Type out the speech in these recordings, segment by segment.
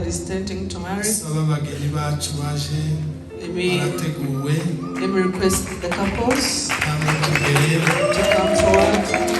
Is intending to marry. Saba abageni bacu baje Let me, barateguwe let me request the couples tambuka imbere. To come forward.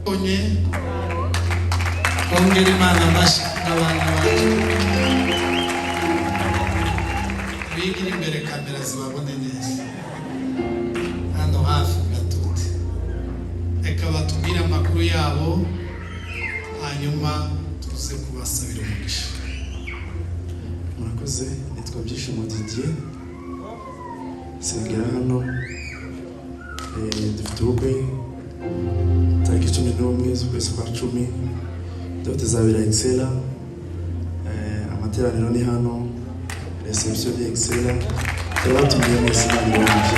Onye twongere Imana amashyi n'abana bacu bigire imbere kamera zibabone neza hano hafi gatute. Reka batubwire amakuru yabo hanyuma tuze kubasabira umugisha. Murakoze, nitwa Byishimo Didier, nsengera hano. Dufite ubukwe tariki 11 z'ukwezi kwa 10, dot izabera Excella. Amateraniro ni hano, reception ni Excella. Turabatumiye mwese, Imana ibahe umugisha.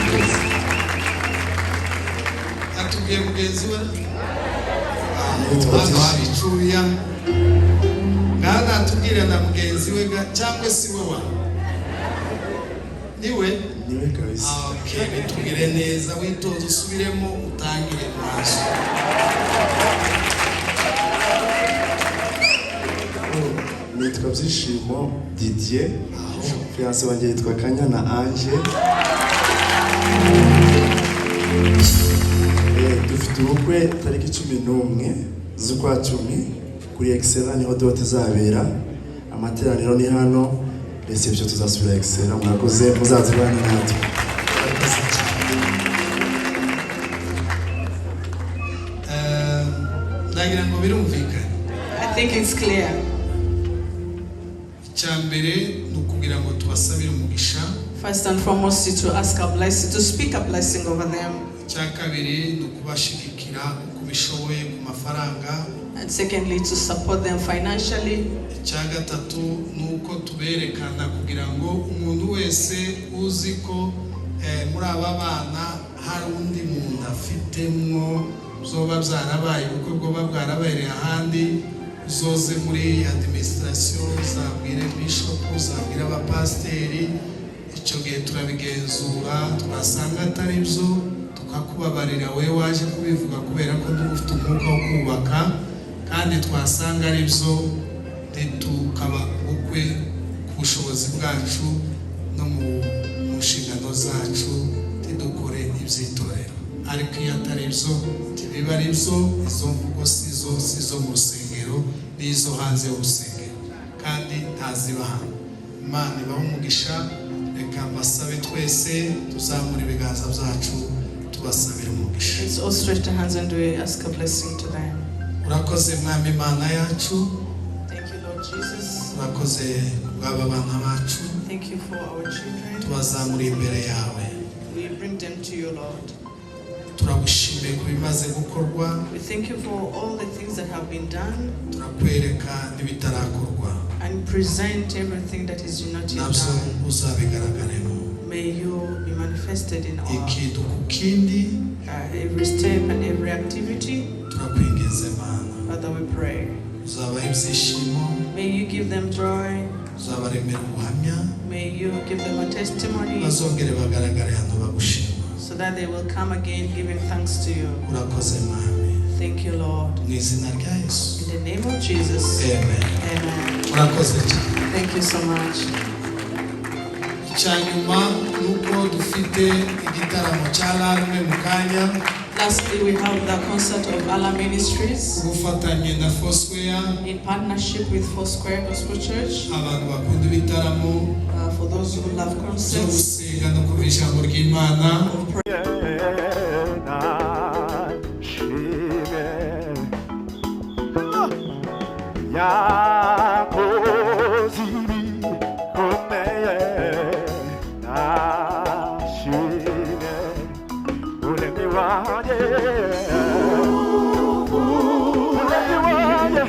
Murakoze. Atubwiye mugenzi we. Nitwa Hano Byishimo. hari icuya ngaha natubwire na mugenzi we cyangwa si we wa niwe? Niwe kabisa. Ah, okay, bitubwire neza witoze usubiremo utangire maso. Nitwa Byishimo Didier, fiancé wanjye yitwa Kanyana Ange. Dufite ubukwe tariki 11 z'ukwa 10 kuri Excella, niho dot izabera, amateraniro ni hano, reception tuzasubira Excella. Murakoze, muzazibane natwe. Murakoze cyane. Ndagira ngo birumvikane. I think it's clear. Icya mbere ni ukugira ngo tubasabire umugisha. First and foremost is to ask a blessing, to speak a blessing over them. Icya kabiri ni ukubashigikira uko bishoboye ku mafaranga. And secondly, to support them financially. Icya gatatu ni uko tuberekana kugira ngo umuntu wese uzi ko muri aba bana hari undi muntu afitemwo byoba byarabaye ubukwe bwoba bwarabereye ahandi, uzoze muri administration, uzabwire bishop, uzabwire abapasiteri. Icyo gihe turabigenzura, twasanga atari byo tukakubabarira wowe waje kubivuga kubera ko duba ufite umwuka wo kubaka, kandi twasanga ari byo tukaba ubukwe ku bushobozi bwacu no mu nshingano zacu tidukore iby'itorero. Ariko iyo atari byo ntibiba ari byo. Izo mvugo si zo, si izo mu rusengero n'izo hanze y'urusengero kandi ntaziba hano. Imana ibahe umugisha. Reka mbasabe twese tuzamura ibiganza byacu tubasabire umugisha. Let's all stretch our hands and we ask a blessing to them. Urakoze Mwami Imana yacu. Thank you, Lord Jesus. Urakoze kubw'aba bana bacu. Thank you for our children. Tubazamura imbere yawe. We bring them to you, Lord. Turagushimiye ku bimaze gukorwa. We thank you for all the things that have been done Turakwereka n'ibitarakorwa. And present everything that is not yet Nabyo done. Uzabigaragaremo. May you be manifested in all Ikintu ku kindi. Every step and every activity. Turakwinginze Mana. Father, we pray. Uzabaha ibyishimo. May you give them joy. Uzabaremera ubuhamya. May you give them a testimony Bazongere bagaragare hano bagushima. So that they will come again giving thanks to you. Urakoze Mwami. Thank you, Lord. Mu izina rya Yesu. In the name of Jesus. Amen. Amen. Urakoze cyane. Thank you so much. Icya nyuma ni uko dufite igitaramo cya Alarm mu kanya. Lastly, we have the concert of Alarm Ministries Ku bufatanye na Foursquare. In partnership with Foursquare Gospel Church. Abantu bakunda ibitaramo For those who love byo concerts, gusenga no kumva ijambo ry'Imana. Of prayer. Nashimye yakoze ibikomeye nashimye uremyi wanjye uremyi wanjye.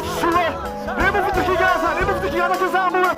Yesu we. Niba ufite ikiganza, niba ufite ikiganza kizamura.